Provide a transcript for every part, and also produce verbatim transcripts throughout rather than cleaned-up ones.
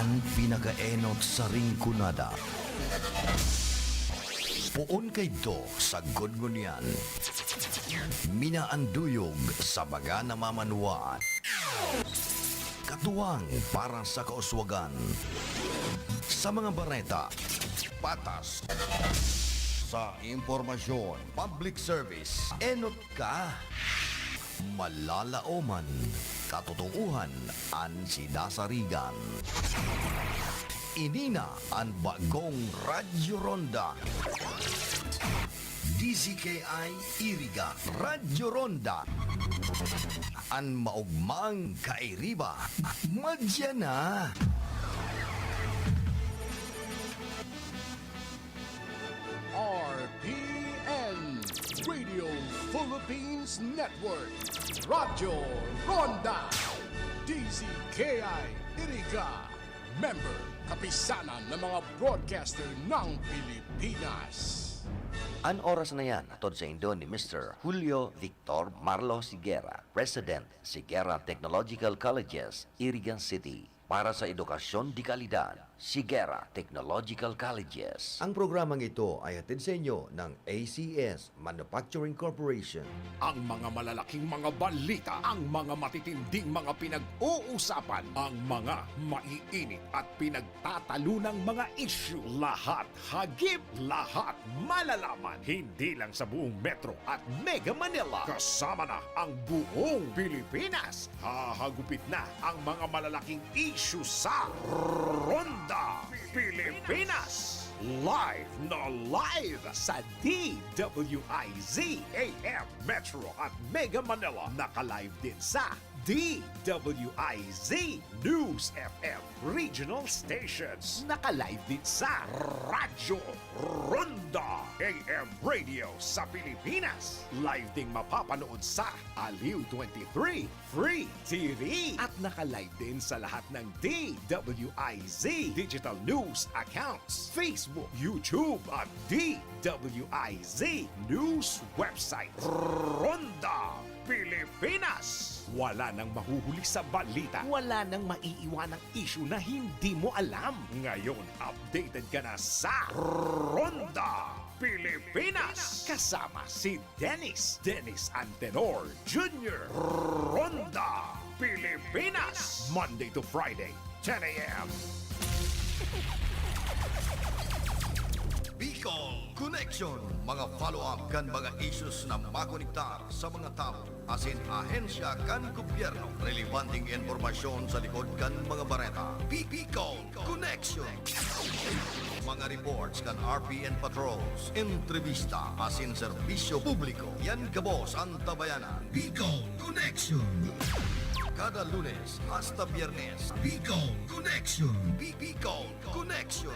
An pinakaenot sa Rinconada. Poon kaidto sagkod ngunyan. Minaanduyog sa mga namamanwaan. Katuwang para sa kauswagan. Sa mga bareta, patas. Sa impormasyon, public service, enot ka. Malalaoman, katotoohan an sinasarigan. Ini na an bagong Radyo Ronda. D Z K I Iriga, Radyo Ronda. An maogmang kairiba, madya na. R P N, Radio Philippines Network, Radyo Ronda, D Z K I Iriga, member, Kapisanan ng mga Broadcaster ng Pilipinas. An oras na yan, hatod saindo ni Mister Julio Victor Marlo Sigera, President, Sigera Technological Colleges, Iriga City. Para sa edukasyon de kalidad, Sigera Technological Colleges. Ang programang ito ay hatid sa inyo ng A C S Manufacturing Corporation. Ang mga malalaking mga balita, ang mga matitinding mga pinag-uusapan, ang mga maiinit at pinagtatalunang mga isyu, lahat hagip, lahat malalaman, hindi lang sa buong Metro at Mega Manila. Kasama na ang buong Pilipinas. Hahagupit na ang mga malalaking isyu sa Ronda Pilipinas. Live na live sa D W I Z A M Metro at Mega Manila. Naka-live din sa D W I Z News F M Regional Stations. Naka-live din sa Radyo Ronda A M Radio sa Pilipinas. Live ding mapapanood sa Aliw twenty-three Free T V. At naka-live din sa lahat ng D W I Z digital news accounts, Facebook, YouTube, at D W I Z News website. Ronda Pilipinas. Wala nang mahuhuli sa balita. Wala nang maiiwanang isyu na hindi mo alam. Ngayon, updated ka na sa Ronda Pilipinas. Kasama si Dennis, Dennis Antenor Junior. Ronda Pilipinas. Monday to Friday, ten a m. Bicol Connection. Mga follow-up kan mga issues na makonektar sa mga tawo asin ahensya kan gobyerno. Relebanteng impormasyon sa likod kan mga bareta. Bi-, Bicol Connection. Mga reports kan R P N patrols, entrevista asin serbisyo publiko. Yan gabos an tabayanan. Bicol Connection. Kada Lunes hasta Biyernes. Bicol Connection. Bi-, Bicol Connection.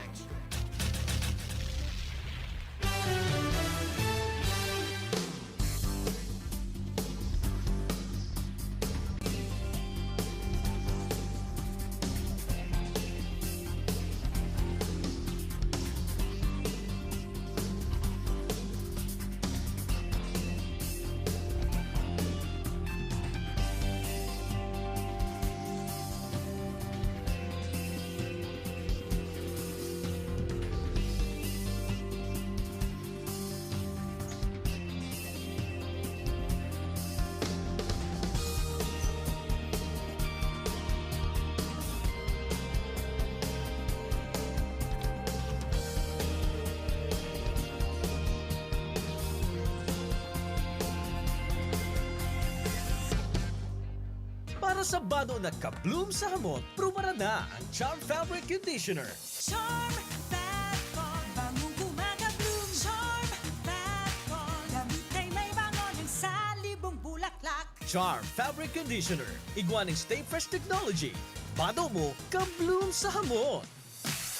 Para sa bado na ka-bloom sa hamot, prubaran na ang Charm Fabric Conditioner. Charm Fat Con, bangong kumaka-bloom. Charm Fat Con, damit ay may bango ng salibong bulaklak. Charm Fabric Conditioner, igwa ning Stay Fresh Technology. Bado mo, ka-bloom sa hamot.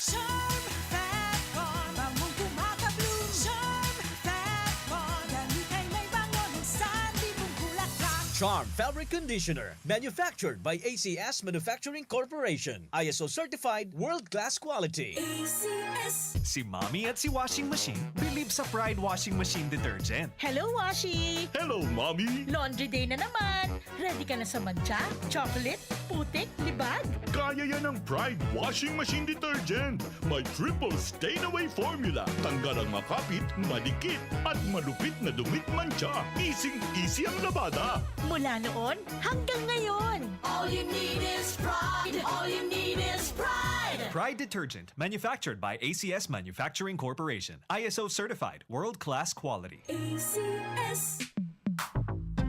Charm Fat Con, bangong kumaka-bloom. Charm Fat Con, damit ay may bango ng salibong bulaklak. Charm Fabric Conditioner, manufactured by A C S Manufacturing Corporation. I S O certified, world-class quality. A C S. Si Mommy at si Washing Machine bilib sa Pride Washing Machine Detergent. Hello, Washi! Hello, Mommy! Laundry day na naman! Ready ka na sa mantsa, chocolate, Putik, libag? Kaya yan ng Pride Washing Machine Detergent. May triple stain away formula. Tanggal ang makapit, madikit, at malupit na dumi't mantsa. Easy-easy ang labada. Mula noon hanggang ngayon. All you need is pride. All you need is pride. Pride detergent, manufactured by A C S Manufacturing Corporation. I S O certified, world-class quality. A C S.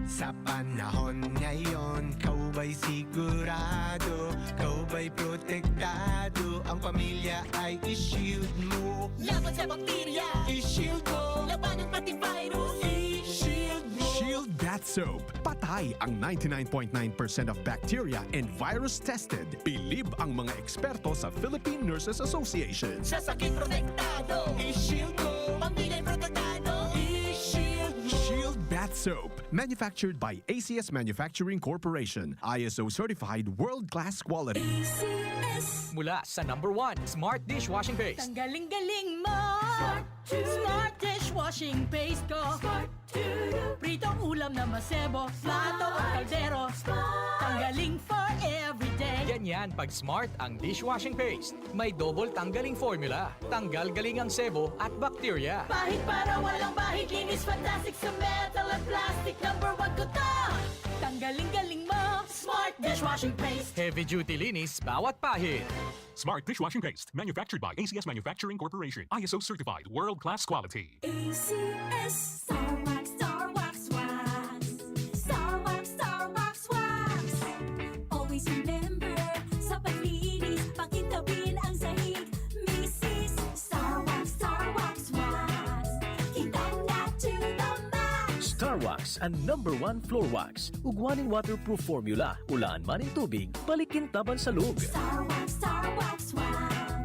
Sa panahon ngayon, ikaw ba'y sigurado? Ikaw ba'y protektado? Ang pamilya ay i-shield mo. Laban sa bakterya, I-shield mo. Labanan pati virus, i-shield mo. Shield Bath Soap. Patay ang ninety-nine point nine percent of bacteria and virus tested. Bilib ang mga eksperto sa Philippine Nurses Association. Sa sakit protektado, i-shield mo. Pamilya protektado, i-shield mo. Shield Bath Soap. Manufactured by A C S Manufacturing Corporation. I S O certified world-class quality. A C S. Mula sa number one, Smart Dishwashing Paste. Tanggaling-galing mo! Smart dishwashing paste ko! Pritong ulam na masebo, plato o kaldero. Tanggaling for everyday. Ganyan pag Smart ang dishwashing paste. May double tanggaling formula. Tanggal galing ang sebo at bakterya. Pahid para walang bahid, linis fantastic sa metal at plastic. Number one ko to! Tanggaling-galing mo! Smart dishwashing paste. Heavy duty linis bawat pahid. Smart dishwashing paste, manufactured by A C S Manufacturing Corporation. I S O certified, world-class quality. A C S. Star Wax, Star Wax, Wax. Star Wax, Star Wax, Wax. Always remember, sa paglinis, pakintabin ang sahig. Misis, Star Wax, Star Wax, Wax. Kintab na to the max. Star Wax, ang number one floor wax. Ugwa nin waterproof formula, ulaan man nin tubig, balik kintab an salog. Star Wax, Star Wax, Wax.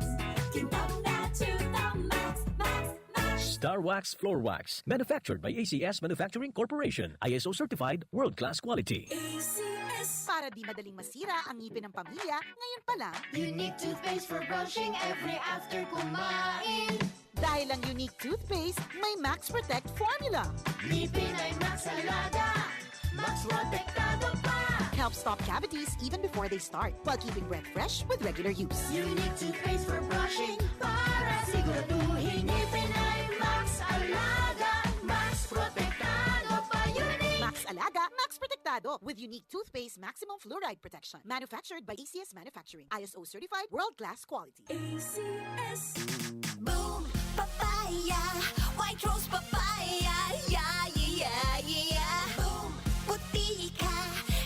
Kintab na to the max, max, max. Star Wax Floor Wax, manufactured by A C S Manufacturing Corporation, I S O certified, world-class quality. A C S. Para di madaling masira ang ngipin ng pamilya, ngayon pa lang. Unique toothpaste for brushing every after kumain. Dahil ang Unique Toothpaste may Max Protect Formula. Ngipin ay Max Alaga. Max Protektado pa. Helps stop cavities even before they start, while keeping breath fresh with regular use. Unique toothpaste for brushing para siguraduhin ngipin ay Max Alaga. Max Protektado pa. Unique. Max Alaga, Max Protektado with Unique Toothpaste Maximum Fluoride Protection. Manufactured by A C S Manufacturing. I S O certified, world-class quality. A C S. Boom! Papaya! White Rose Papaya! Yeah, yeah, yeah, yeah, yeah! Boom! Puti ka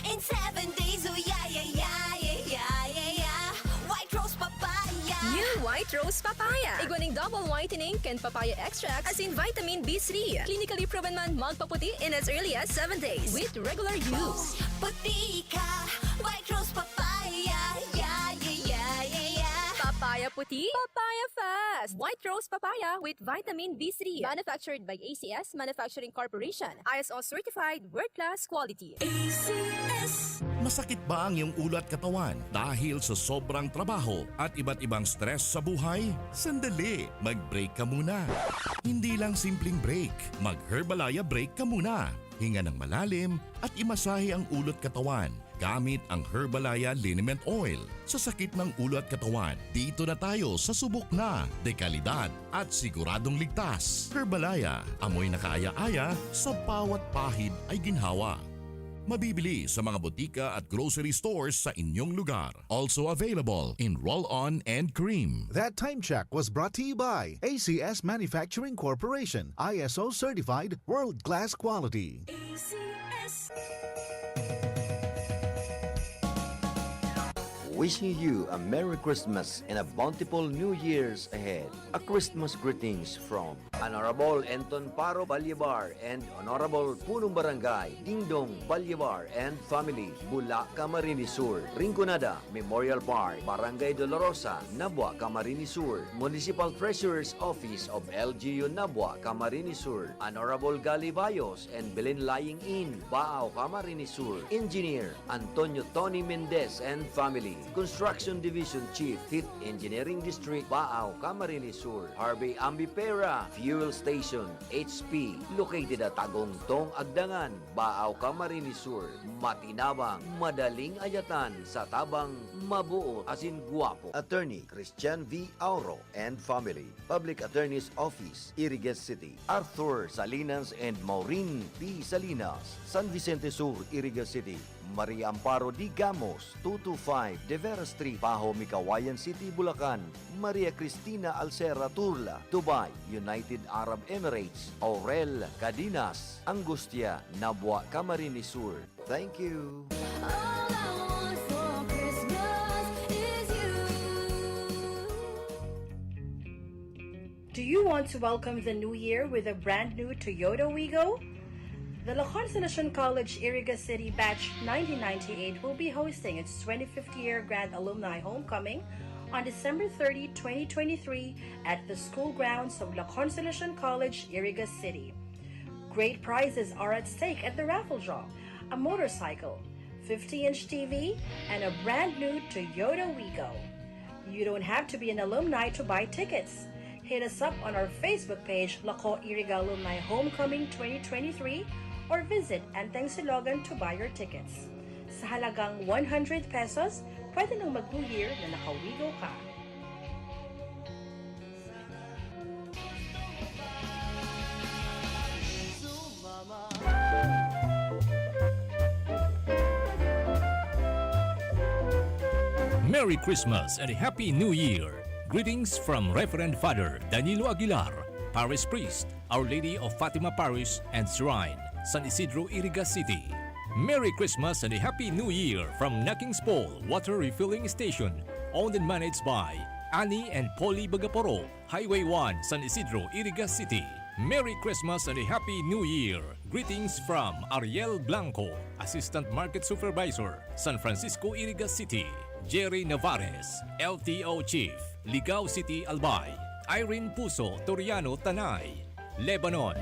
in seven days! Oh, yeah, yeah, yeah, yeah, yeah, yeah! White Rose Papaya! New White Rose Papaya. Igwa ning double whitening kan papaya extract asin vitamin B three. Clinically proven man magpaputi in as early as seven days with regular use. Puti ka! White Rose Papaya! Yeah, yeah, yeah, yeah, yeah! Papaya puti, papaya fast. White Rose Papaya with vitamin B three. Manufactured by A C S Manufacturing Corporation. I S O certified, world-class quality. A C S. Masakit ba ang iyong ulo at katawan dahil sa sobrang trabaho at iba't ibang stress sa buhay? Sandali, mag-break ka muna. Hindi lang simpleng break, mag-Herbalaya break ka muna. Hinga ng malalim at imasahe ang ulo at katawan gamit ang Herbalaya Liniment Oil. Sa sakit ng ulo at katawan, dito na tayo sa subok na, dekalidad at siguradong ligtas. Herbalaya, amoy na kaaya-aya, sa bawat pahid ay ginhawa. Mabibili sa mga botika at grocery stores sa inyong lugar. Also available in roll-on and cream. That time check was brought to you by A C S Manufacturing Corporation, I S O certified, world-class quality. A C S. Wishing you a Merry Christmas and a bountiful New Year's ahead. A Christmas greetings from Honorable Enton Paro Balyebar and Honorable Punong Barangay Dingdong Balyebar and family, Bula, Camarines Sur, Rinconada Memorial Park, Barangay Dolorosa, Nabua, Camarines Sur, Municipal Treasurer's Office of L G U Nabua, Camarines Sur, Honorable Gali Bayos and Belen Lying In, Baao, Camarines Sur, Engineer Antonio Tony Mendez and family, Construction Division Chief, Hit Engineering District, Baao, Camarines Sur. Harvey Ambipera Fuel Station, H P, located at Tagongtong, Agdangan, Baao, Camarines Sur. Matinabang, madaling ayatan sa tabang, mabuot asin gwapo. Attorney Christian V. Auro and family. Public Attorney's Office, Iriga City. Arthur Salinas and Maureen P. Salinas, San Vicente Sur, Iriga City. Maria Amparo D. Gamos, two two five De Vera Street, Pahomey, Cauayan City, Bulacan. Maria Cristina Alcera Turla, Dubai, United Arab Emirates. Aurel Cadinas, Angustia, Nabua, Camarines Sur. Thank you. All I want for Christmas is you. Do you want to welcome the new year with a brand new Toyota Wigo? The La Consolacion College, Iriga City Batch nineteen ninety-eight will be hosting its twenty-fifth year Grand Alumni Homecoming on December thirty, twenty twenty-three, at the school grounds of La Consolacion College, Iriga City. Great prizes are at stake at the raffle draw: a motorcycle, fifty-inch T V, and a brand new Toyota Wigo. You don't have to be an alumni to buy tickets. Hit us up on our Facebook page, Laco Iriga Alumni Homecoming twenty twenty-three, or visit Enteng Silogan to buy your tickets. Sa halagang one hundred pesos, pwede nang mag-New Year na nakawigo ka. Merry Christmas and Happy New Year! Greetings from Reverend Father Danilo Aguilar, Parish Priest, Our Lady of Fatima Parish and Shrine, San Isidro, Iriga City. Merry Christmas and a Happy New Year from Naking's Paul Water Refilling Station, owned and managed by Annie and Polly Bagaporo, Highway one, San Isidro, Iriga City. Merry Christmas and a Happy New Year! Greetings from Ariel Blanco, Assistant Market Supervisor, San Francisco, Iriga City. Jerry Navarez, L T O Chief, Ligao City, Albay. Irene Puso Toriano, Tanay, Lebanon.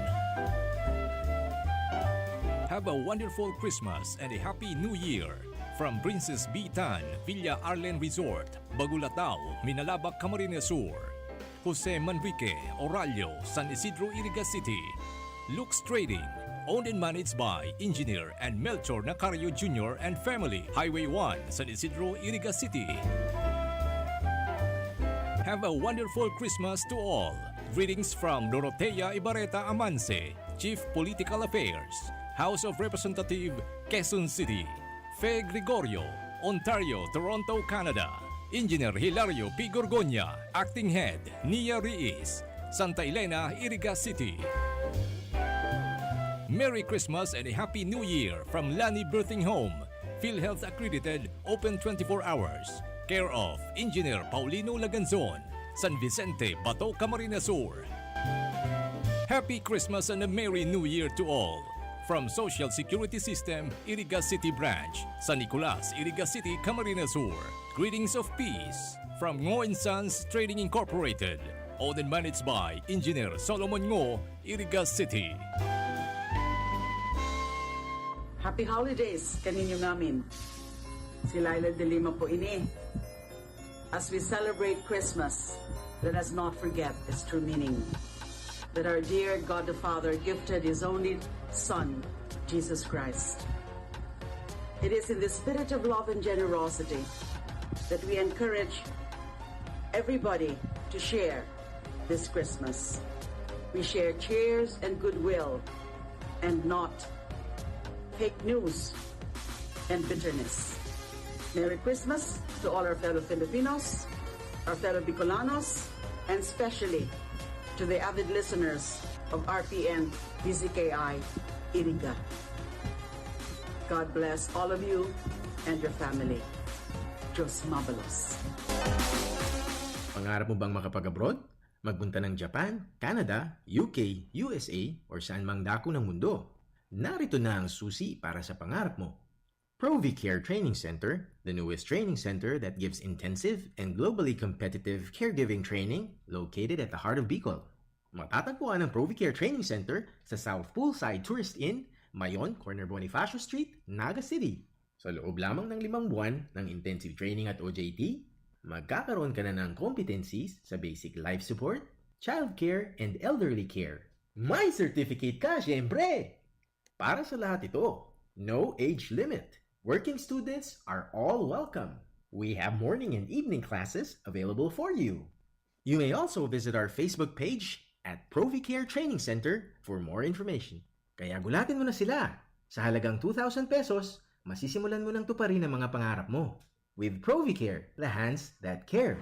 Have a wonderful Christmas and a Happy New Year from Princess B. Tan, Villa Arlen Resort, Bagulataw, Minalabac, Camarines Sur. Jose Manrique Orallo, San Isidro, Iriga City. Lux Trading, owned and managed by Engineer and Melchor Nacario Junior and family, Highway one, San Isidro, Iriga City. Have a wonderful Christmas to all. Greetings from Dorotea Ibarreta Amanse, Chief Political Affairs, House of Representative, Quezon City. Fe Gregorio, Ontario, Toronto, Canada. Engineer Hilario P. Gorgonia, Acting Head, Nia Riis, Santa Elena, Iriga City. Merry Christmas and a Happy New Year from Lani Birthing Home, PhilHealth accredited, open twenty-four hours. Care of Engineer Paulino Laganzon, San Vicente, Bato, Camarines Sur. Happy Christmas and a Merry New Year to all! From Social Security System, Iriga City Branch, San Nicolas, Iriga City, Camarines Sur. Greetings of peace from Ngo and Sons Trading Incorporated, owned and managed by Engineer Solomon Ngo, Iriga City. Happy Holidays kaninyo ngamin. Si Laila de Lima po ini. As we celebrate Christmas, let us not forget its true meaning, that our dear God the Father gifted His only Son, Jesus Christ. It is in the spirit of love and generosity that we encourage everybody to share this Christmas. We share cheers and goodwill and not fake news and bitterness. Merry Christmas to all our fellow Filipinos, our fellow Bicolanos, and especially to the avid listeners of R P N D Z K I Iriga. God bless all of you and your family. Diyos mabalos. Pangarap mo bang makapag-abroad? Magpunta ng Japan, Canada, U K, U S A, or saan mang dako ng mundo? Narito na ang susi para sa pangarap mo. Provicare Training Center, the newest training center that gives intensive and globally competitive caregiving training, located at the heart of Bicol. Matatagpuan ang Provicare Training Center sa South Poolside Tourist Inn, Mayon, corner Bonifacio Street, Naga City. Sa loob lamang ng limang buwan ng intensive training at O J T, magkakaroon ka na ng competencies sa basic life support, childcare, and elderly care. May certificate ka, syempre! Para sa lahat ito, no age limit. Working students are all welcome. We have morning and evening classes available for you. You may also visit our Facebook page at Provicare Training Center for more information. Kaya gulatin mo na sila! Sa halagang two thousand pesos, masisimulan mo nang tuparin ang mga pangarap mo. With Provicare, the hands that care.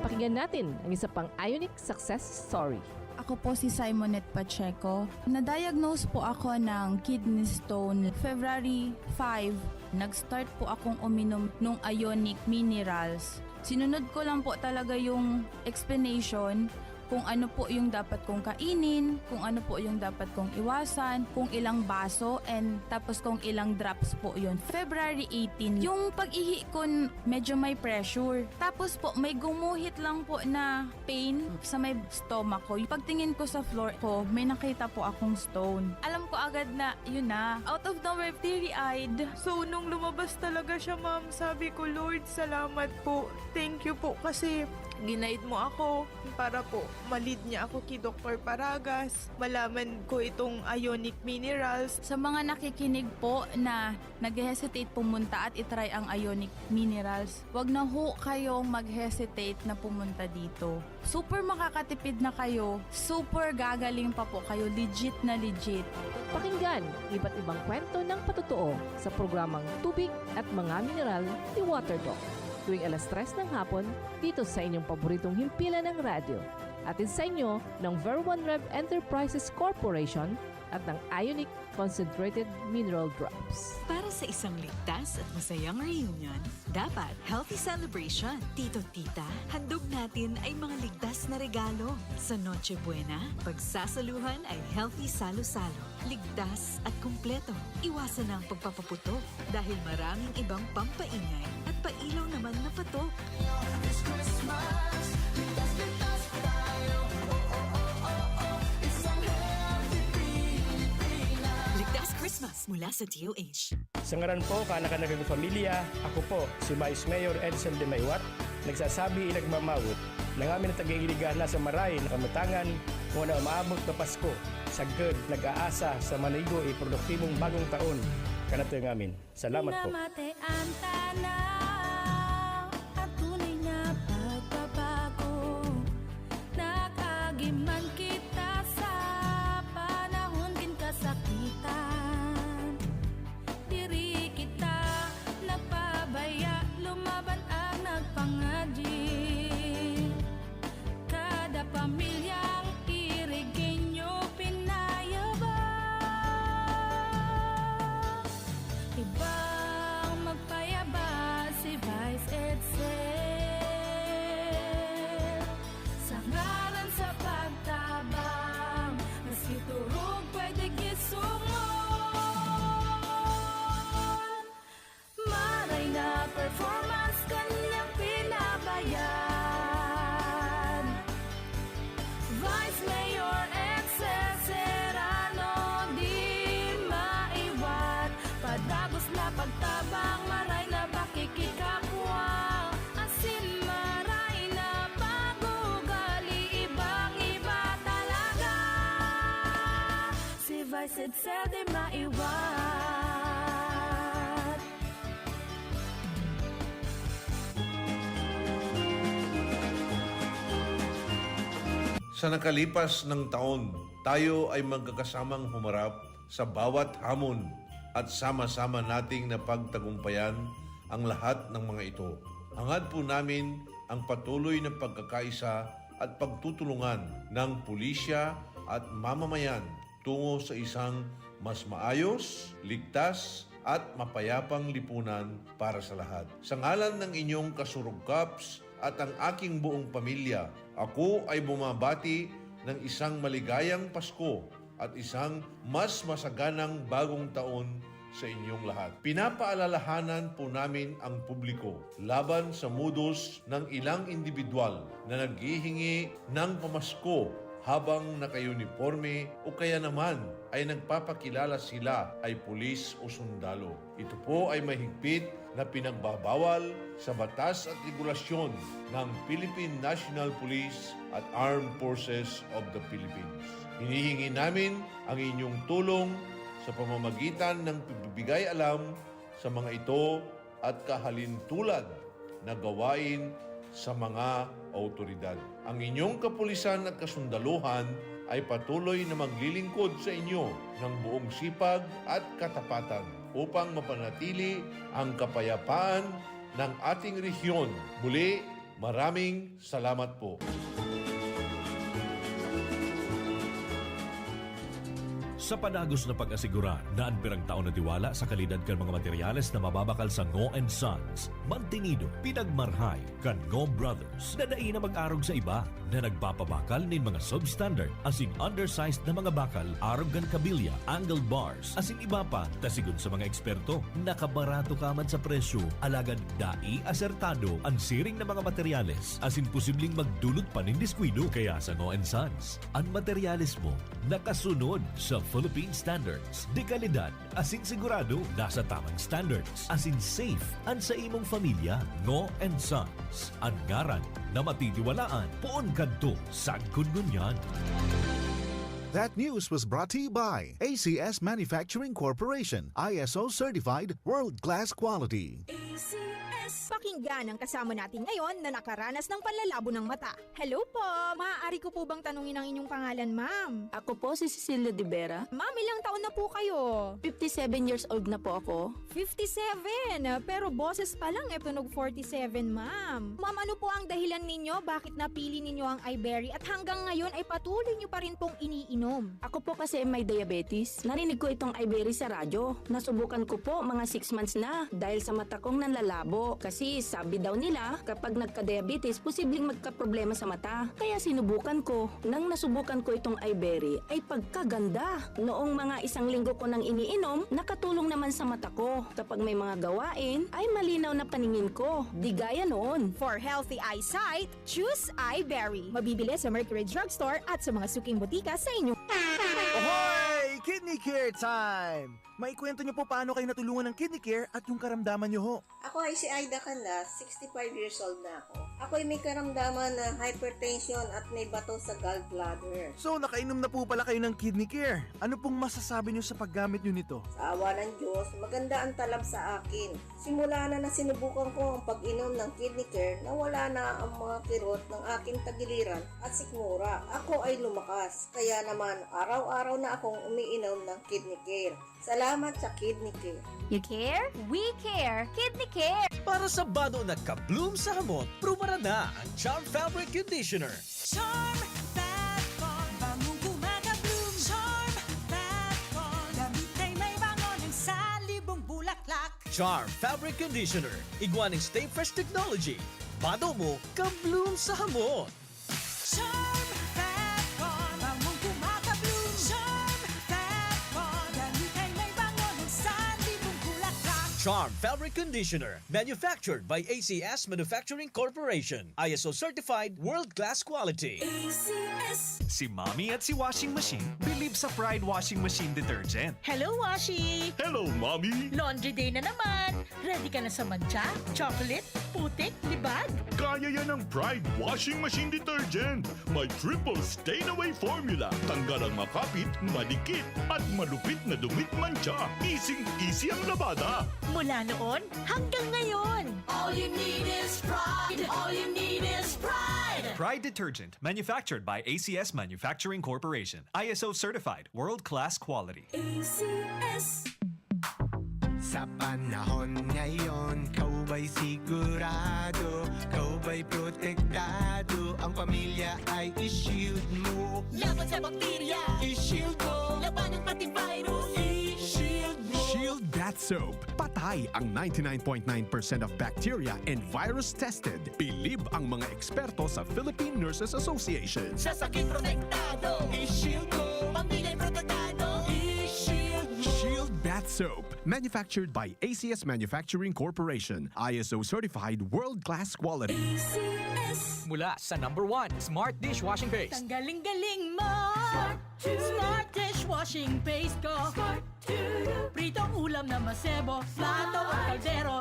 Pakinggan natin ang isa pang Ionic success story. Ako po si Simonette Pacheco. Na-diagnose po ako ng kidney stone February five. Nag-start po akong uminom ng Ionic Minerals. Sinunod ko lang po talaga yung explanation kung ano po yung dapat kong kainin, kung ano po yung dapat kong iwasan, kung ilang baso, and tapos kung ilang drops po yun. February eighteen, yung pag-ihi ko medyo may pressure. Tapos po, may gumuhit lang po na pain sa may stomach ko. Pagtingin ko sa floor ko, may nakita po akong stone. Alam ko agad na, yun na. Out of nowhere, teary-eyed. So, nung lumabas talaga siya, ma'am, sabi ko, Lord, salamat po. Thank you po kasi ginaid mo ako para po malid niya ako kay Doktor Paragas. Malaman ko itong ionic minerals. Sa mga nakikinig po na nag-hesitate pumunta at itry ang ionic minerals, wag na ho kayong mag-hesitate na pumunta dito. Super makakatipid na kayo, super gagaling pa po kayo, legit na legit. Pakinggan iba't ibang kwento ng patotoo sa programang Tubig at Mga Mineral ni Waterdoc tuwing alas tres ng hapon dito sa inyong paboritong himpilan ng radyo. Hatid sa inyo ng Ver One Rev Enterprises Corporation at ng Ionic Concentrated Mineral Drops. Para sa isang ligtas at masayang reunion, dapat healthy celebration. Tito, tita, handog natin ay mga ligtas na regalo. Sa Noche Buena, pagsasaluhan ay healthy salo-salo. Ligtas at kumpleto. Iwasan na ang pagpapaputok dahil maraming ibang pampaingay at pailaw naman na patok. This Christmas, ligtas, ligtas tayo. Oh, oh, oh, oh, oh. Isang healthy Pilipinas. Ligtas Christmas mula sa D O H. Sa ngaran po kan Anak kan Dagang Pamilya, ako po si Vice Mayor Edsel de Maiwat, nagsasabi, nagmamawot na ngamin na taga-Iligan na sa maray na kamutangan, kung na umaabot na Pasko, sagkod, nag-aasa sa manigo e produktibong bagong taon. Kanatay ngamin. Salamat po. Namate ang tanaw, ang tunay na pagbabago. Nag-agi man kita sa panahon nin kasakitan. Diri kita nagpabaya, lumaban ang nagpangadi. Kada pamilyang Irigenyo pinayabang. Ibang magpayabas si Vice Edsel. Sa ngaran sa pagtabang, maski turog pwede gisungon. Maray na performance kanyang pinabayad. Vice Mayor Edsel Serrano, di maiwat. Padagos na pagtabang, maray na pakikikapwa. Asin maray na pag-ugali, ibang-iba talaga. Si Vice Edsel di maiwat. Sa nakalipas nang taon, tayo ay magkakasamang humarap sa bawat hamon at sama-sama nating napagtagumpayan ang lahat ng mga ito. Hangad po namin ang patuloy na pagkakaisa at pagtutulungan ng pulisya at mamamayan tungo sa isang mas maayos, ligtas, at mapayapang lipunan para sa lahat. Sa ngalan ng inyong kasurog, Kaps, at ang aking buong pamilya, ako ay bumabati ng isang maligayang Pasko at isang mas masaganang bagong taon sa inyong lahat. Pinapaalalahanan po namin ang publiko laban sa modus ng ilang indibidwal na naghihingi ng pamasko habang naka-uniporme o kaya naman ay nagpapakilala sila ay pulis o sundalo. Ito po ay mahigpit na pinagbabawal sa batas at regulasyon ng Philippine National Police at Armed Forces of the Philippines. Hinihingi namin ang inyong tulong sa pamamagitan ng pagbibigay alam sa mga ito at kahalintulad na gawain sa mga awtoridad. Ang inyong kapulisan at kasundaluhan ay patuloy na maglilingkod sa inyo ng buong sipag at katapatan upang mapanatili ang kapayapaan ng ating rehiyon. Muli, maraming salamat po. Sa padagos na pag-asigurar na an pirang taon na tiwala sa kalidad kan mga materyales na mababakal sa Ngo and Sons, mantinido, pinagmarhay kan Ngo Brothers na dai na mag-arog sa iba na nagpapabakal nin mga substandard asin undersized na mga bakal arog kan kabilya, angled bars, asin iba pa, ta sigon sa mga eksperto, nakabarato ka man sa presyo, alagad dai asertado an siring na mga materyales asin posibleng magdulot pa nin diskuido. Kaya sa Ngo and Sons, an materyales mo nakasunod sa Philippine standards de kalidad asin sigurado nasa tamang standards asin safe an sa imong pamilya. Ngo and Sons, an ngaran na matitiwalaan poon kadto sagkod ngunyan. That news was brought to you by A C S Manufacturing Corporation, I S O certified, world class quality. A C S. Pakinggan ang kasama natin ngayon na nakaranas ng panlalabo ng mata. Hello po! Maaari ko po bang tanungin ang inyong pangalan, ma'am? Ako po si Cecilia de Vera. Ma'am, ilang taon na po kayo? fifty-seven years old na po ako. fifty-seven! Pero boses pa lang e tunog forty-seven, ma'am. Ma'am, ano po ang dahilan ninyo bakit napili ninyo ang iBerry at hanggang ngayon ay patuloy nyo pa rin pong iniinom? Ako po kasi may diabetes. Narinig ko itong iBerry sa radyo. Nasubukan ko po mga six months na dahil sa mata kong nanlalabo. Kasi sabi daw nila kapag nagka-diabetes, posibleng magkaproblema sa mata. Kaya sinubukan ko. Nang nasubukan ko itong iBerry, ay pagkaganda! Noong mga isang linggo ko nang iniinom, nakatulong naman sa mata ko. Kapag may mga gawain, ay malinaw na paningin ko. Di gaya noon. For healthy eyesight, choose iBerry. Mabibili sa Mercury Drugstore at sa mga suking botika sa inyong Ahoy! Kidney Care Time! Maikwento niyo po paano kayo natulungan ng Kidney Care at yung karamdaman niyo ho. Ako ay si Aida Canlas, sixty-five years old na ako. Ako ay may karamdaman na hypertension at may bato sa gallbladder. So, nakainom na po pala kayo ng Kidney Care. Ano pong masasabi niyo sa paggamit niyo nito? Sa awa ng Diyos, maganda ang talab sa akin. Simula na nasinubukan ko ang pag-inom ng Kidney Care, nawala na ang mga kirot ng aking tagiliran at sikmura. Ako ay lumakas. Kaya naman, araw-araw na akong umiinom ng Kidney Care. Salamat sa Kidney Care. You care? We care! Kidney Care! Para sa bado na ka-bloom sa hamot, prubaran na ang Charm Fabric Conditioner. Charm Fat Con, bangong kumaka-bloom. Charm Fat Con, damit ay may bango ng salibong bulaklak. Charm Fabric Conditioner, igwa ning Stay Fresh Technology. Bado mo, ka-bloom sa hamot. Charm Fat Con, bangong kumaka-bloom. Charm Fat Con, damit ay may bango ng salibong bulaklak. Charm Fabric Conditioner, manufactured by A C S Manufacturing Corporation. I S O certified, world-class quality. A C S. Si Mommy at si Washing Machine bilib sa Pride Washing Machine Detergent. Hello, Washi! Hello, Mommy! Laundry day na naman! Ready ka na sa mantsa, chocolate, putik, libag? Kaya yan ng Pride Washing Machine Detergent. May triple stain away formula. Tanggal ang makapit, madikit, at malupit na dumit mantsa. Easing-easy ang labada. Mula noon hanggang ngayon. All you need is pride. All you need is pride. Pride Detergent, manufactured by A C S Manufacturing Corporation. I S O certified, world-class quality. A C S. Sa panahon ngayon, ikaw ba'y sigurado? Ikaw ba'y protektado? Ang pamilya ay i-shield mo. Laban sa bakterya. I-shield mo. Labanan pati virus. I-shield mo. Shield Bath Soap. Patay ang ninety-nine point nine percent of bacteria and virus tested. Bilib ang mga eksperto sa Philippine Nurses Association. Sa sakit protektado. I-shield mo. Pamilya protektado. I-shield mo. Shield Bath Soap, manufactured by A C S Manufacturing Corporation, I S O certified world-class quality. A C S. Mula sa number one, Smart Dishwashing Paste. Tanggaling-galing mo! Smart Dishwashing Paste ko! Pritong ulam na masebo, plato o kaldero.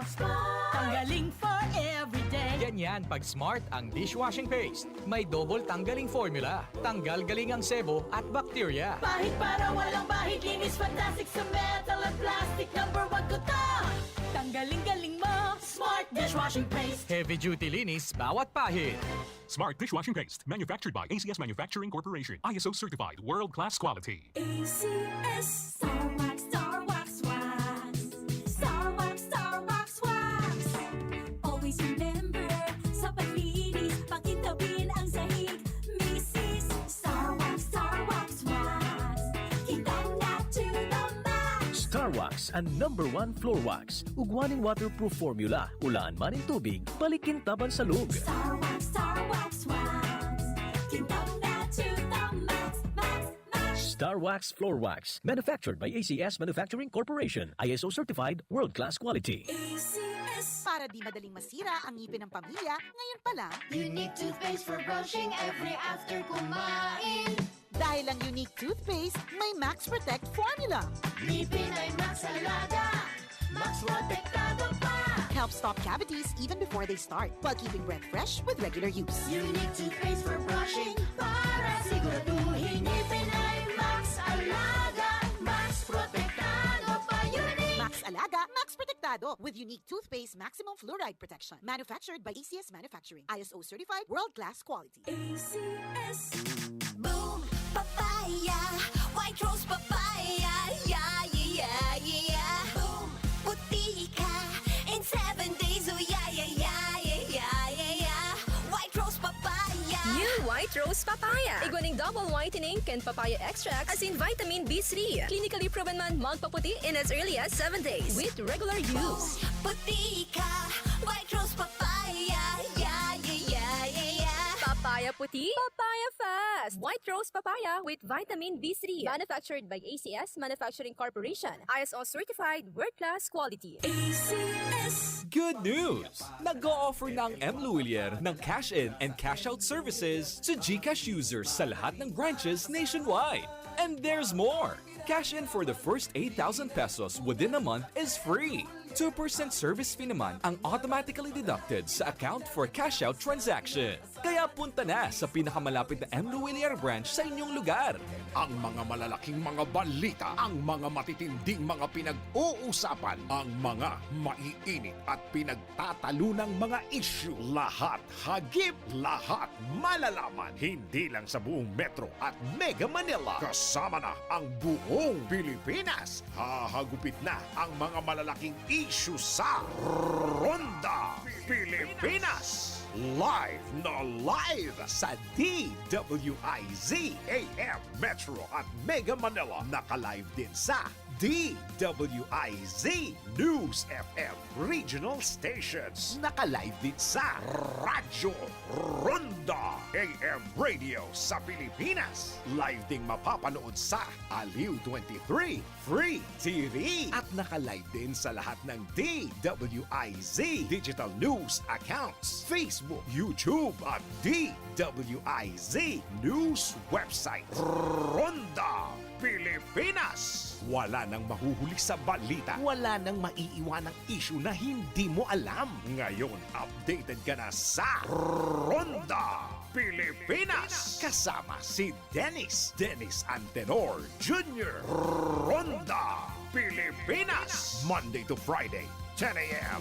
Tanggaling for everyday. Ganyan pag Smart ang dishwashing paste. May double tanggaling formula. Tanggal galing ang sebo at bacteria. Pahid para walang bahid, linis fantastic sa metal at plastic. Number one ko to! Tanggaling galing mo, Smart Dishwashing Paste. Heavy duty linis bawat pahid. Smart Dishwashing Paste, manufactured by A C S Manufacturing Corporation, I S O certified, world-class quality. A C S. Star Wax, Star Wax, Wax. Star Wax, Star Wax, Wax. Always remember, sa paglinis, pakintabin ang sahig. Misis, Star Wax, Star Wax, Wax. Kintab na to the max. Star Wax, ang number one floor wax. Ugwa nin waterproof formula. Ulaan man nin tubig, balik kintaban sa log. Star Wax, Star Wax, Wax. Kintab na to the max, max, max. Star Wax Floor Wax, manufactured by A C S Manufacturing Corporation, I S O certified, world-class quality. A C S. Para di madaling masira ang ngipin ng pamilya, ngayon pa lang, Unique toothpaste for brushing every after kumain. Dahil ang Unique toothpaste may Max Protect formula. Ngipin ay Max Alaga, Max Protektado pa. Helps stop cavities even before they start, while keeping breath fresh with regular use. Unique toothpaste for brushing para siguraduhin ngipin ay Max Alaga, Max Protektado pa. Unique! Max Alaga, Max Protektado with Unique Toothpaste Maximum Fluoride Protection. Manufactured by A C S Manufacturing. I S O certified, world-class quality. A C S. Boom! Papaya! White Rose Papaya! Yeah, yeah, yeah, yeah! Boom! Puti ka in seven days! Oh, yeah, yeah, yeah, yeah, yeah, yeah, yeah! White Rose Papaya! New White Rose Papaya. Igwa ning double whitening kan papaya extract asin vitamin B three. Clinically proven man magpaputi in as early as seven days with regular use. Puti ka! White Rose Papaya! Yeah, yeah, yeah, yeah, yeah! Papaya puti, papaya fast. White Rose Papaya with vitamin B three. Manufactured by A C S Manufacturing Corporation. I S O certified, world-class quality. A C S. Good news! Nag-o-offer na ang M Lhuillier ng cash-in and cash-out services sa GCash users sa lahat ng branches nationwide. And there's more! Cash in for the first eight thousand pesos within a month is free. Two percent service fee naman ang automatically deducted sa account for cash-out transaction. Kaya punta na sa pinakamalapit na M Lhuillier branch sa inyong lugar. Ang mga malalaking mga balita, ang mga matitinding mga pinag-uusapan, ang mga maiinit at pinagtatalunang mga isyu, lahat hagip, lahat malalaman, hindi lang sa buong Metro at Mega Manila, kasama na ang buong Pilipinas. Hahagupit na ang mga malalaking isyu sa Ronda Pilipinas. Live na live sa D W I Z A M Metro at Mega Manila. Naka-live din sa D W I Z News F M Regional Stations. Naka-live din sa Radyo Ronda A M Radio sa Pilipinas. Live ding mapapanood sa Aliw twenty-three Free T V. At naka-live din sa lahat ng D W I Z digital news accounts, Facebook, YouTube at D W I Z news website. Ronda Pilipinas. Wala nang mahuhuli sa balita. Wala nang maiiwanang isyu na hindi mo alam. Ngayon, updated ka na sa Ronda Pilipinas. Kasama si Dennis, Dennis Antenor Junior. Ronda Pilipinas. Monday to Friday, ten a.m.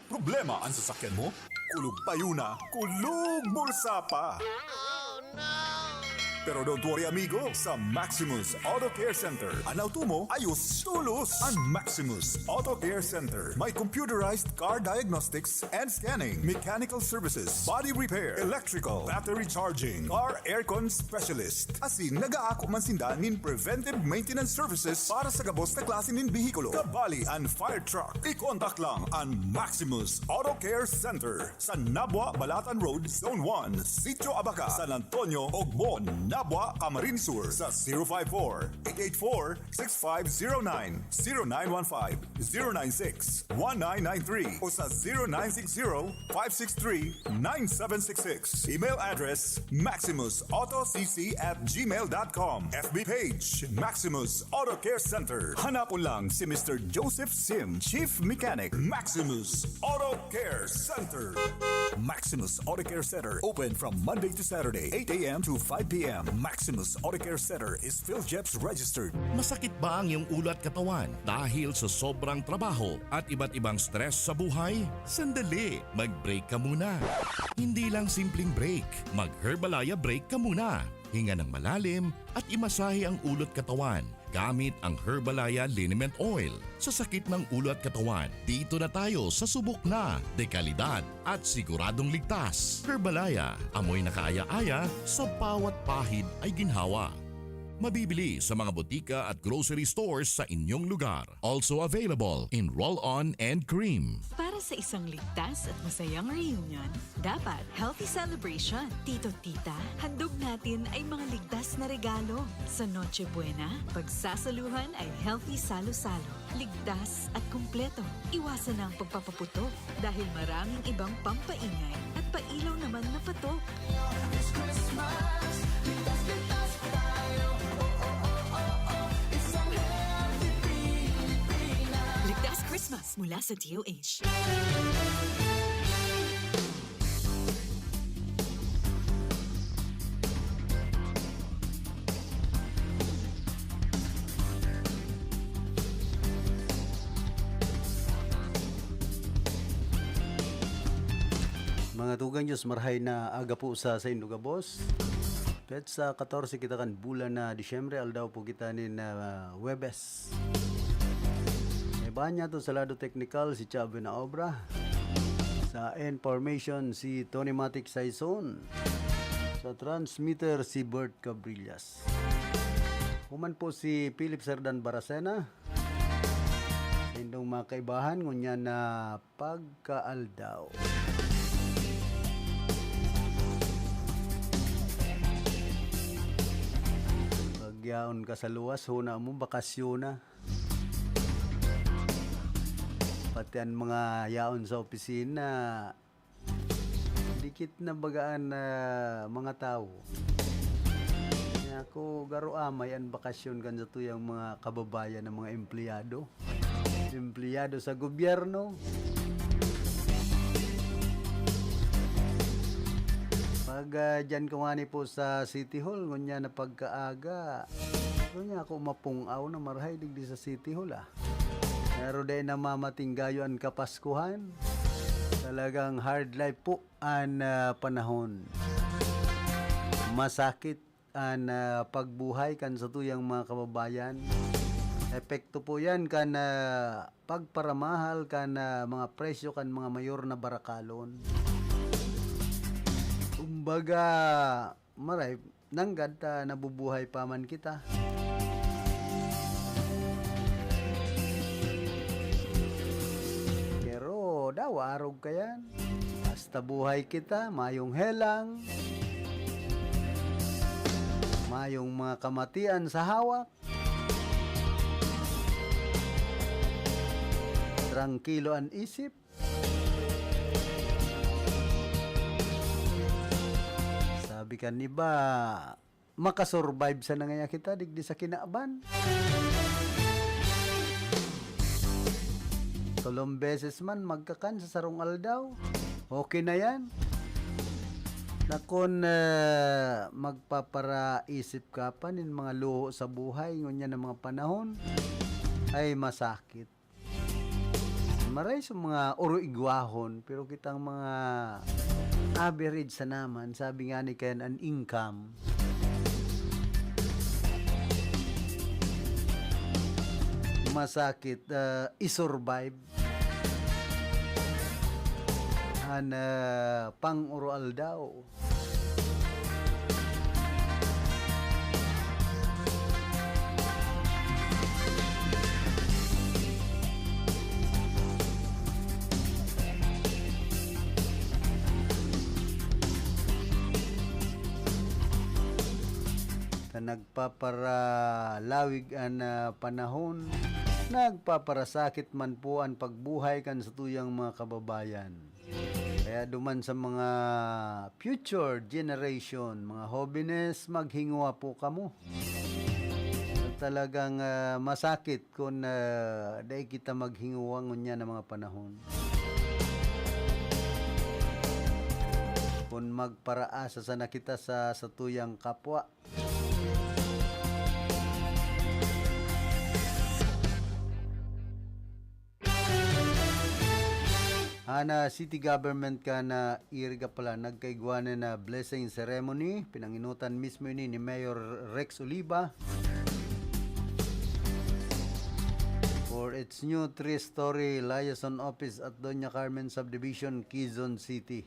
Problema an sasakyan mo? Kulog payo na, kulog bulsa pa! Pero don't worry, amigo, sa Maximus Auto Care Center, an auto mo ayos tolos! An Maximus Auto Care Center may computerized car diagnostics and scanning, mechanical services, body repair, electrical, battery charging, car aircon specialist. Asin nagaako man sinda nin preventive maintenance services para sa gabos na klase nin behikulo, kabali an fire truck. I-contact lang an Maximus Auto Care Center sa Nabua, Balatan Road, Zone one, Sitio Abaca, San Antonio, Ogmon, Abwa, Camarines Sur sa zero five four, eight eight four, six five zero nine, zero nine one five, zero nine six, one nine nine three o sa zero nine six zero, five six three, nine seven six six. Email address, maximus auto c c at gmail dot com. F B page, Maximus Auto Care Center. Hanapon lang si Mister Joseph Sim, Chief Mechanic, Maximus Auto Care Center. Maximus Auto Care Center, open from Monday to Saturday, eight a m to five p m. Maximus Auto Care Center is PhilGEPS registered. Masakit ba ang iyong ulo at katawan dahil sa sobrang trabaho at iba't ibang stress sa buhay? Sandali! Mag-break ka muna. Hindi lang simpleng break. Mag-Herbalaya break ka muna. Hinga ng malalim at imasahe ang ulo at katawan gamit ang Herbalaya Liniment Oil. Sa sakit ng ulo at katawan, dito na tayo sa subok na, dekalidad at siguradong ligtas. Herbalaya, amoy na kaaya-aya, sa bawat pahid ay ginhawa. Mabibili sa mga botika at grocery stores sa inyong lugar. Also available in roll-on and cream. Para sa isang ligtas at masayang reunion, dapat healthy celebration. Tito, tita, handog natin ay mga ligtas na regalo. Sa Noche Buena, pagsasaluhan ay healthy salo-salo. Ligtas at kumpleto. Iwasan na ang pagpapaputok dahil maraming ibang pampaingay at pailaw naman na patok. This Christmas, ligtas, ligtas tayo. Oh, oh, oh, oh, oh. Isang healthy Pilipinas. Ligtas Christmas mula sa D O H. Mga tugang Diyos, marhay na aga po sa saindo gabos. Petsa katorse kita kan bulan na Disyembre, aldaw po kita nin, ah, Huwebes. May bahan niya to sa lado teknikal si Chubby na obra. Sa information si Tony Matic Saison. Sa transmitter si Bert Cabrillas. Human po si Philip Serdan Baracena. Saindong mga kaibahan, ngunyan na pagkaaldaw. Pag yaon ka sa luwas, huna mo, bakasyon na. Pati an mga yaon sa opisina, dikit na baga an, ah, mga tawo. Kaya ako, garo amay an bakasyon kan satuyang mga kababayan na mga empleyado. Empleyado sa gobyerno. Pag, ah, dyan ko ngani po sa City Hall, ngunyan na pagkaaga, ngunyan ako mapungaw na marahay digdi sa City Hall, ah. Pero dai namamatinggayo an Kapaskuhan. Talagang hard life po an, ah, panahon. Masakit an, ah, pagbuhay kan satuyang mga kababayan. Epekto po yan kan, ah, pagparamahal kan, ah, mga presyo kan mga mayor na barakalon. Kumbaga, maray, nanggad ta nabubuhay pa man kita. Pero dawa arog ka yan. Basta buhay kita, mayong helang, mayong mga kamatian sa hawak, trangkilo an isip. Sabi kan iba, makasurvive sana ngaya kita digdi sa kinaban. Tolong beses man magkakan sa sarong aldaw. Okay na yan. Nakon, eh, magpaparaisip ka pa nin mga luho sa buhay, ngunyan na mga panahon, ay masakit. Maray sa mga oro-igwahon, pero kitang mga average sana man, sabi nga ni Ken, an income. Masakit, ah, i-survive an, ah, pang-oro-aldaw. Nagpaparalawig an, ah, panahon, nagpaparasakit man po an pagbuhay kan satuyang mga kababayan. Kaya duman sa mga future generation, mga hobenes, maghinguwa po kamo. Talagang, ah, masakit kun, ah, dai kita maghinguwa ngunyan na mga panahon. Kun magparaasa sana kita sa satuyang kapwa. An, ah, city government kan Iriga pala nagkaigwa na blessing ceremony. Pinanginutan mismo ini ni Mayor Rex Oliva for its new three-story liaison office at Doña Carmen Subdivision, Quezon City,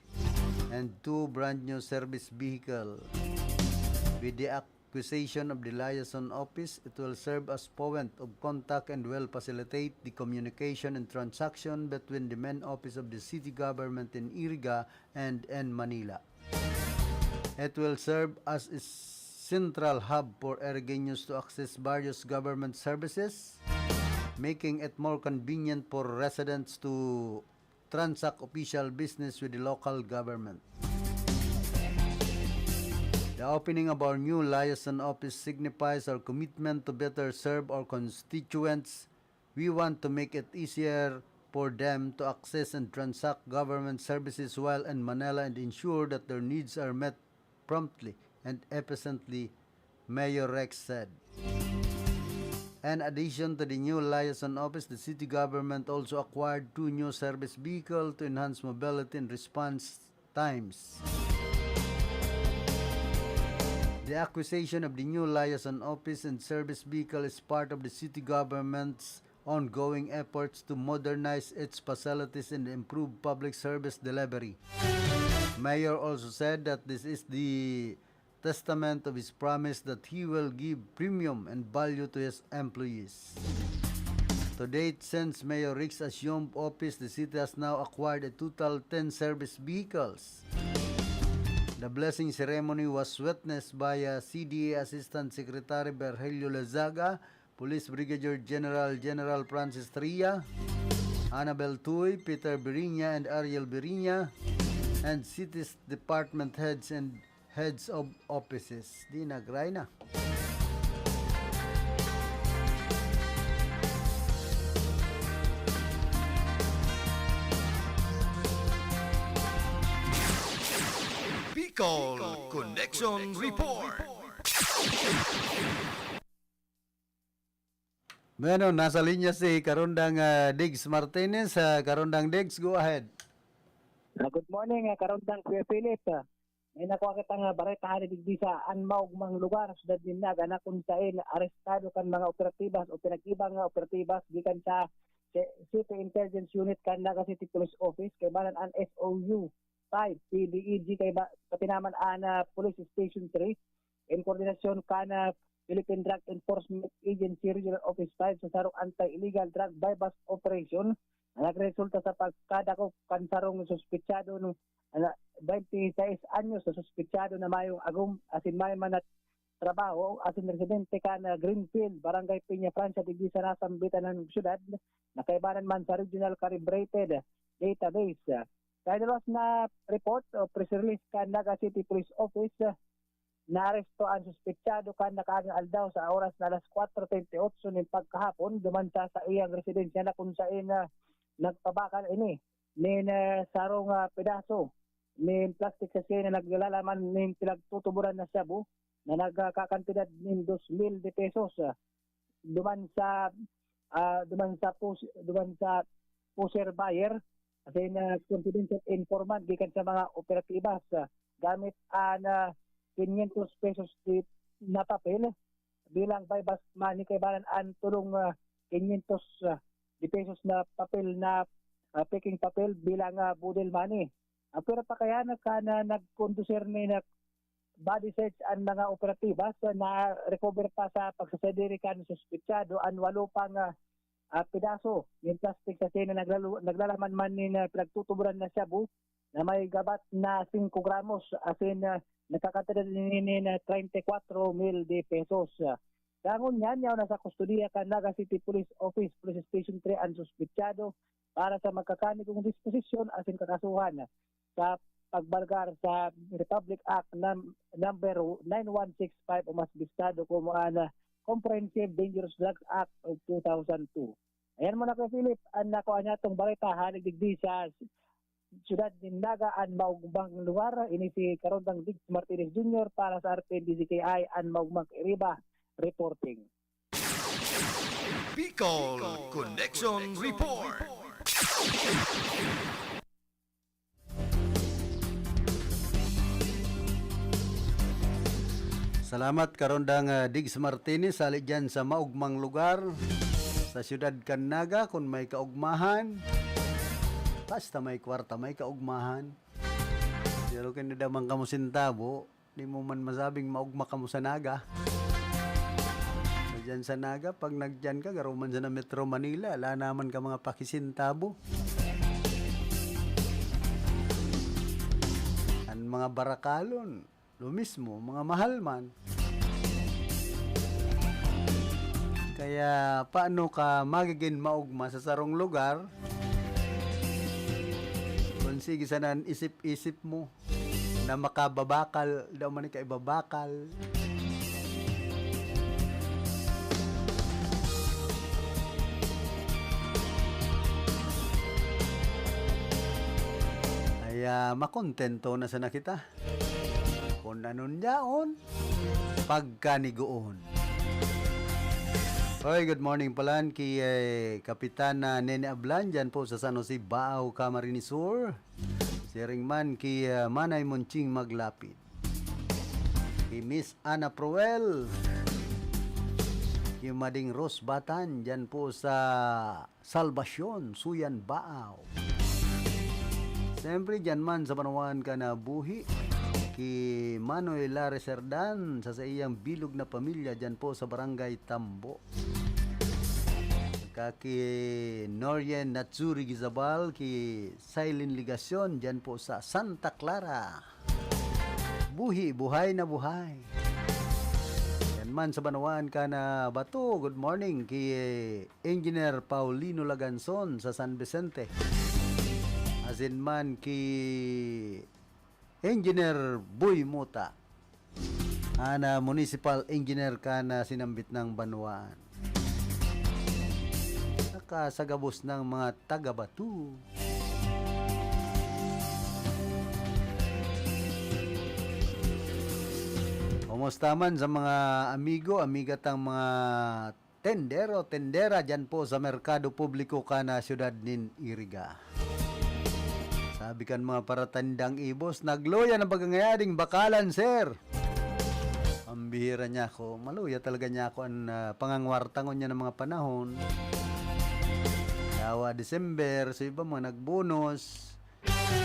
and two brand new service vehicle. With the acquisition of the liaison office, it will serve as point of contact and will facilitate the communication and transaction between the main office of the city government in Iriga and in Manila. It will serve as a central hub for Irigueños to access various government services, making it more convenient for residents to transact official business with the local government. The opening of our new liaison office signifies our commitment to better serve our constituents. We want to make it easier for them to access and transact government services while in Manila and ensure that their needs are met promptly and efficiently, Mayor Rex said. In addition to the new liaison office, the city government also acquired two new service vehicles to enhance mobility and response times. The acquisition of the new liaison office and service vehicle is part of the city government's ongoing efforts to modernize its facilities and improve public service delivery. Mayor also said that this is the testament of his promise that he will give premium and value to his employees. To date, since Mayor Rex assumed office, the city has now acquired a total ten service vehicles. The blessing ceremony was witnessed by, uh, C D A Assistant Secretary Virgilio Lazaga, Police Brigadier General General Francis Tria, Annabel Tuy, Peter Biriña, and Ariel Biriña, and city's department heads and heads of offices. Di nagray na. Bicol Connection Report. Bueno, nasa linya si Karondang, ah, Diggs Martinez. Ah, Karondang Diggs, go ahead. Ah, good morning, ah, Karondang Kuya Philip. Ah, may nakuha kitang, ah, bareta hali digdi sa an maogmang lugar, syudad nin Naga, na kun saen arestado kan mga operatibas o pinag-iba nga operatibas gikan sa Ci-, City Intelligence Unit kan Naga City Police Office, kaibanan an S O U five, P D E G, kaiba-, pati naman an, ah, Police Station three, in koordinasyon kan, ah, Philippine Drug Enforcement Agency Regional Office five sa sarong anti-illegal drug buy-bust operation na nagresulta sa pagkadakop kan sarong suspetsado no, na twenty-six anyos na suspetsado na mayong agom asin may man na trabaho asin residente kan, ah, Greenfield, Barangay Peña Francia, digdi sa nasambitan na syudad na kaibanan man sa Regional Calibrated Database. Sa iniluwas na report o press release kan Naga City Police Office, naaresto an suspetsado kan nakaagang aldaw sa oras na alas kwatro treinta y ocho nin pagkahapon duman sa saiyang residensya na kun saen, ah, nagpabakal ini nin, ah, sarong, ah, pedaso nin plastic sachet na naglalaman nin pinagtutuboran na shabu na nagkakantidad nin dos mil de pesos, ah, duman sa, ah, duman sa pus-, duman sa pusher buyer, asin, ah, confidential informant gikan sa mga operatibas, ah, gamit an, ah, quinientos pesos di, na papel bilang buy-bust money, kaibanan an tulong, ah, quinientos, ah, de pesos na papel na, ah, peking papel bilang, ah, boodle money. Ah, pero pakaiyan kan, ah, nagkondusir ni na body search an mga operatibas, ah, na-recover pa sa pagsasadiri kan suspetsado an walo pang, ah, ah, pedaso nin plastik sa China naglalo-, naglalaman man nin, ah, pinagtutuboran na shabu na may gabat na singko gramos, asin, ah, nagkakantidad nin, nin, ah, treinta y cuatro mil de pesos. Dangon niyan, yaon na sa kustodiya kan Naga City Police Office, Police Station three an suspetsado para sa magkakanigong disposisyon asin kakasuhan sa pagbalgar sa Republic Act num-, number nine one six five o mas bistado komo an, ah, Comprehensive Dangerous Drugs Act of two thousand two. Ayan muna, Kuya Philip, an nakuha niyatong bareta hali digdi sa siyudad nin Naga, an maugmang lugar. Ini si Karondang Diggs Martinez Junior para sa R T N D Z K I, an maugmang kairiba, reporting. Bicol Connection Report. Salamat, Karondang, ah, Diggs Martinez, hali dyan sa maugmang lugar, sa siyudad kan Naga, kun may kaugmahan. Basta may kwarta, may kaugmahan. Pero kun nadaman kamo sintabo, di mo man masabing maugma kamo sa Naga. So, dyan sa Naga, pag nagdyan ka, garo man sa na Metro Manila, ala naman ka mga pakisintabo. An mga barakalon, lo mismo, mga mahal man. Kaya paano ka magiging maugma sa sarong lugar kung sige sana an isip-isip mo na makababakal, daw man ka ibabakal? Kaya makontento na sana kita. Kun anon yaon, pagkanigoon. Oy, good morning palan ki, eh, Kapitana Nene Ablan, dyan po sa San Jose, Baao, Camarines Sur. Siring man ki, ah, Manay Monching Maglapid. Ki Miss Ana Proel. Ki Mading Rose Batan, dyan po sa Salvacion, Suyan, Baao. Siyempre, dyan man sa banwaan ka na buhi, ki Manoy Lares Herdan, sa saiyang bilog na pamilya, dyan po sa Barangay Tambo. Saka ki Norien Natsuri Gizabal, ki Silene Legacion, dyan po sa Santa Clara. Buhi, buhay na buhay. Yan man sa banwaan ka na bato, good morning ki Engineer Paulino Laganson sa San Vicente. Asin man ki Engineer Boy Mota. Ana, municipal engineer ka na sinambit ng banwaan. Nakasagabos ng mga taga-Batu. Kumusta man sa mga amigo, amiga tang mga tendero, tendera dyan po sa Merkado Publiko kana siyudad nin Iriga? Sabi kan mga paratandang ibos, "Nagluya na baga ngayading bakalan, sir." Ang bihira niya ako, maluya talaga niya ako ang, ah, pangangwarta ngunyan ng mga panahon. Yawa December, sa iba mga nagbunos.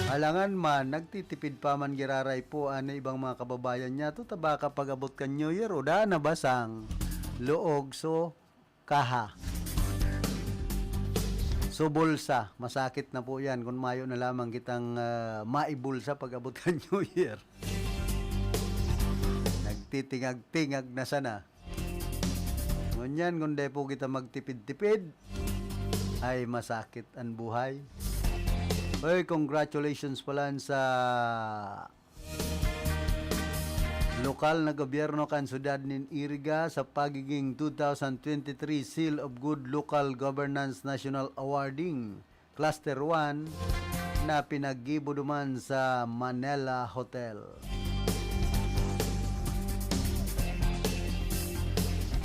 Alangan man, nagtitipid pa man giraray po ang ibang mga kababayan niya. Tuta baka pag-abot kan New Year, o da na basang, loog, so, kaha. So, bulsa, masakit na po yan kung mayo na lamang kitang, ah, maibulsa pag-abot kan New Year. Nagtitingag-tingag na sana. Ngunyan, kung di po kita magtipid-tipid, ay masakit ang buhay. Oy, congratulations pala sa lokal na gobyerno kan syudad nin Iriga sa pagiging two thousand twenty-three Seal of Good Local Governance National Awarding Cluster one na pinaggibo duman sa Manila Hotel.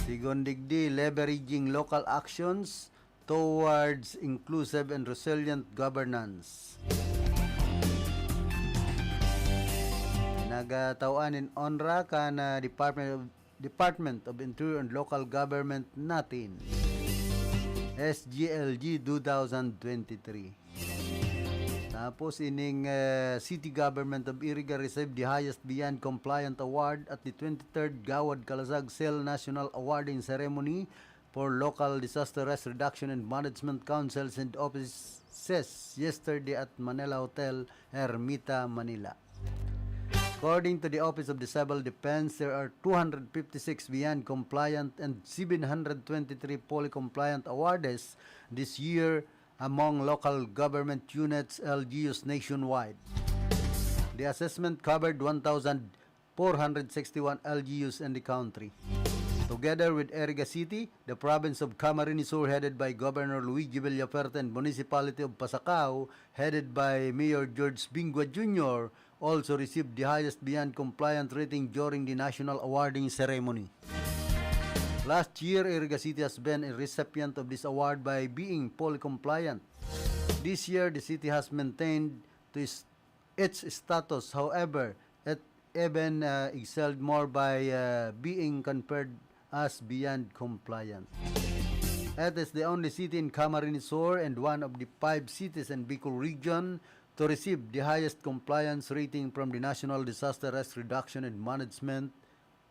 Sigon digdi, leveraging local actions towards inclusive and resilient governance. Nagataw-an nin onra kan, ah, Department of Department of Interior and Local Government natin, S G L G two thousand twenty-three. Tapos ining, eh, City Government of Iriga received the highest beyond compliant award at the twenty-third Gawad Kalasag Cell National Awarding Ceremony for local disaster risk reduction and management councils and offices yesterday at Manila Hotel, Ermita, Manila. According to the Office of the Civil Defense, there are two hundred fifty-six beyond compliant and seven hundred twenty-three fully compliant awardees this year among local government units, L G Us nationwide. The assessment covered one thousand four hundred sixty-one L G Us in the country. Together with Iriga City, the province of Camarines Sur, headed by Governor Luigi Villafuerte, and Municipality of Pasacao, headed by Mayor George Bingua Junior, also received the highest beyond compliant rating during the national awarding ceremony. Last year, Iriga City has been a recipient of this award by being fully compliant. This year, the city has maintained to its, its status. However, it even uh, excelled more by uh, being conferred as beyond compliant. It is the only city in Camarines Sur and one of the five cities in Bicol region to receive the highest compliance rating from the National Disaster Risk Reduction and Management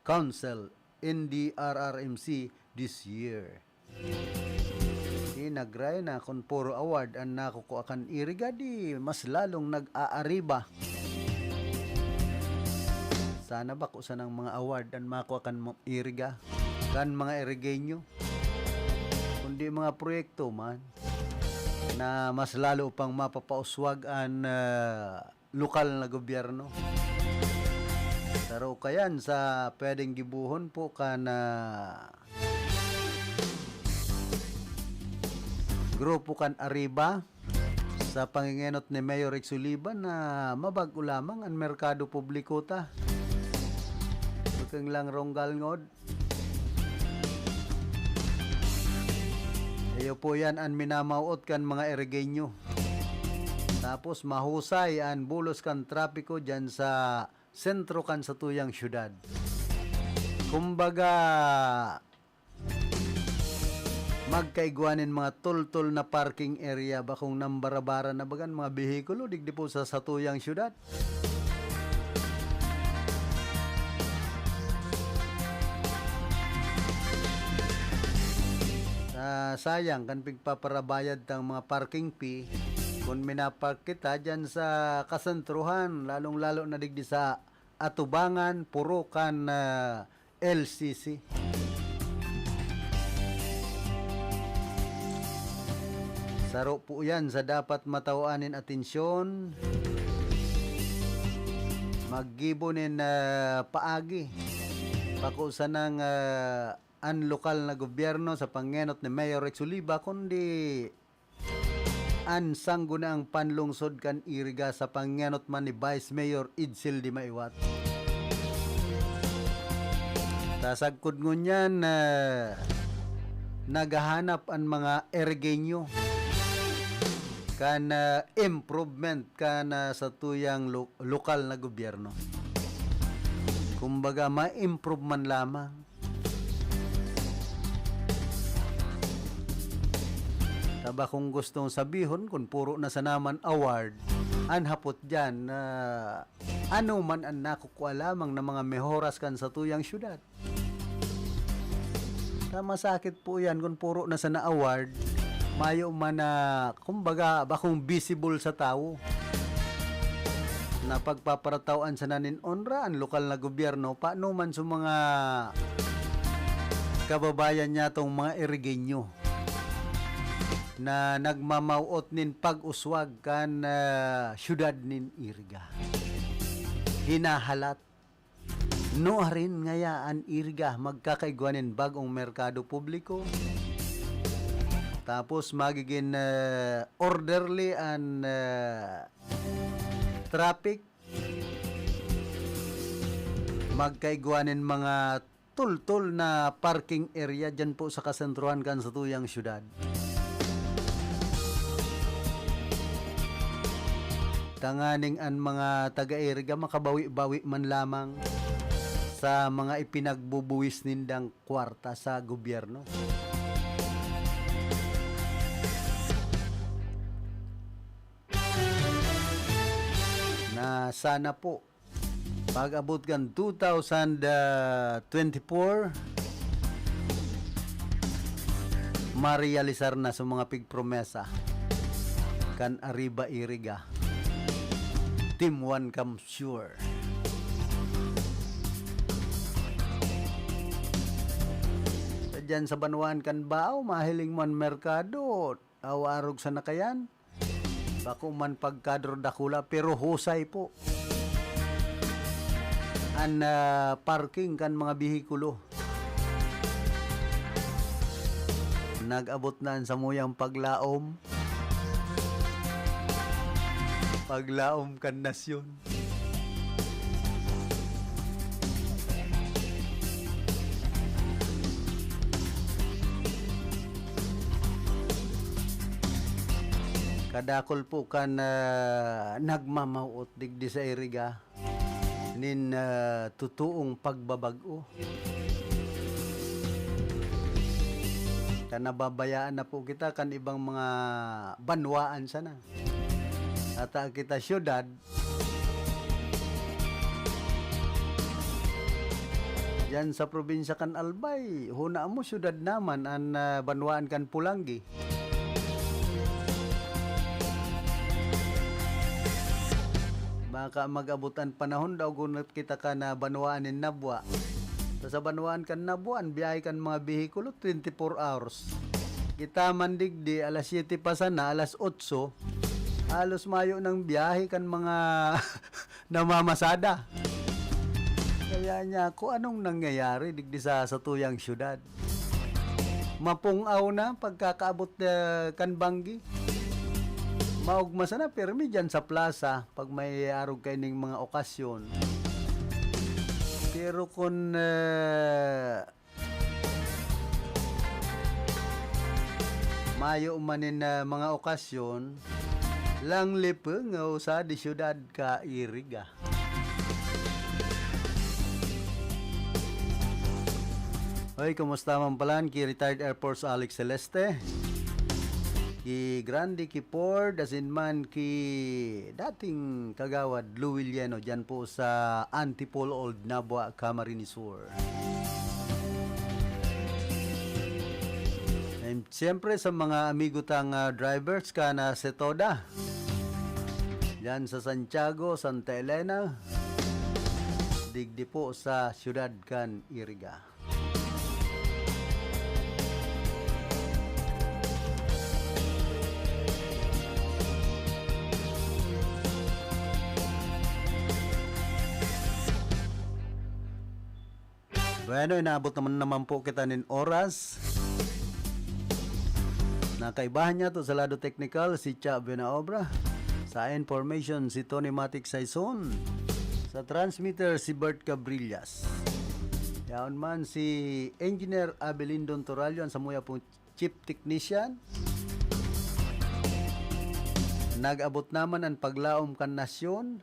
Council, N D R R M C, this year. Inagray na kun puro award an nakukua kan Iriga, di mas lalong nag-aariba. Sana bako sanang mga award an makua kan mo-, Iriga, kan mga Irigenyo. Kundi mga proyekto man na mas lalo pang mapapauswag an, ah, lokal na gobyerno. Pero kayan sa pwedeng gibohon po kan, ah, grupo kan Arriba sa pangingenot ni Mayor Rex Oliva na mabag-o lamang an merkado publiko ta. Bukang lang ronggal ngod. Iyo po yan an minamawot kan mga Irigenyo. Tapos mahusay an bulos kan trapiko dyan sa sentro kan satuyang syudad. Kumbaga, magkaigwa nin mga tultol na parking area, bakong nambara-bara na bagan mga behikulo digdi po sa satuyang syudad. Ah, sayang kan pigpaparabayad tang mga parking fee kun minapark kita dyan sa kasentruhan, lalong-lalo na digdi sa atubangan, puro kan, ah, L C C. Saro po yan sa dapat matawaan nin atensyon. Maggibo nin, ah, paagi. Pakusa nang, ah, an lokal na gobyerno sa pangenot ni Mayor Rex Oliva, kundi an Sangguniang Panlungsod kan Iriga sa pangenot man ni Vice Mayor Edsel Dimaiwat. Sa sagkod ngunyan, ah, naghahanap an mga Irigenyo kan, ah, improvement kan, ah, satuyang lo-, lokal na gobyerno. Kumbaga, ma-improve man lamang. Taba kung gustong sabihon, kun puro na sana man award, an hapot diyan na ano man an nakukua lamang na mga mehoras kan satuyang syudad. Ta masakit po yan kun puro na sana award, mayo man na, kumbaga, bakong visible sa tawo. Na pagpaparataw-an sana nin onra an lokal na gobyerno, paano man sa mga kababayan niyatong mga Irigenyo na nagmamawot nin pag-uswag kan, ah, syudad nin Iriga. Hinahalat. Nuarin ngaya an Iriga magkakaigwa nin bag-ong merkado publiko. Tapos magigin, ah, orderly an, ah, traffic. Magkaigwa nin mga tultol na parking area dyan po sa kasentruhan kan satuyang syudad. Tanganing an mga taga-Iriga makabawi-bawi man lamang sa mga ipinagbubuwis nindang kwarta sa gobyerno. Na sana po, pag-abot kan two thousand twenty-four, marealisar na sa mga pigpromesa kan Arriba Iriga. Team One Come Sure. Sa dyan sa banwaan kan Bao, mahiling man merkado, awarog sa nakayan. Bako man pagkadro dakula, pero husay po an, ah, parking kan mga behikulo. Nag-abot na an samuyang paglaom. Paglaom kan nasyon. Kadakol po kan, ah, nagmamawot digdi sa Iriga nin, ah, totoong pagbabag-o. Ta nababayaan na po kita kan ibang mga banwaan sana. Ata kita syudad, diyan sa probinsya kan Albay, huna mo syudad naman an, ah, banwaan kan Polangui. Baka mag-abot an panahon daw gunot kita kan, ah, banwaan nin Nabua. Ta sa banwaan kan Nabua, an biyahe kan mga behikulo, twenty-four hours. Kita man digdi, alas siyete pa sana, alas otso, halos mayo nang biyahe kan mga namamasada. Kaya niya, kung anong nangyayari digdi sa satuyang syudad? Mapung-aw na pagkakaabot, eh, kan banggi. Maogma sana, pirmi dyan sa plaza pag may arog kaining mga okasyon. Pero kun, eh, mayo man nin, ah, mga okasyon, lang lipungaw sa di syudad ka Iriga. Hoy, kumusta man palan ki retired Air Force Alex Celeste? Ki Grande, ki Ford, asin man ki dating kagawad Lou Villeno, dyan po sa Antipolo, Old Nabua, Camarines Sur. And siyempre sa mga amigo tang, ah, drivers ka na Setoda, dyan sa Santiago, Santa Elena, digdi po sa siyudad kan Iriga. Bueno, inaabot naman, naman po kita nin oras. Nakaibahan niya to sa lado teknikal, si Cha Buenaobra. Sa information, si Tony Matic Saison. Sa transmitter, si Bert Cabrillas. Yaon man si Engineer Abelindon Torallo, an samuya pong chief technician. Nag-abot naman an paglaom kan nasyon.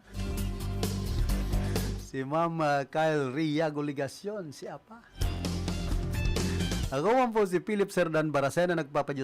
Si Ma'am, ah, Kyle Riago Legacion, si Apa. Ako man po si Philip Serdan Baracena, nagpapaju-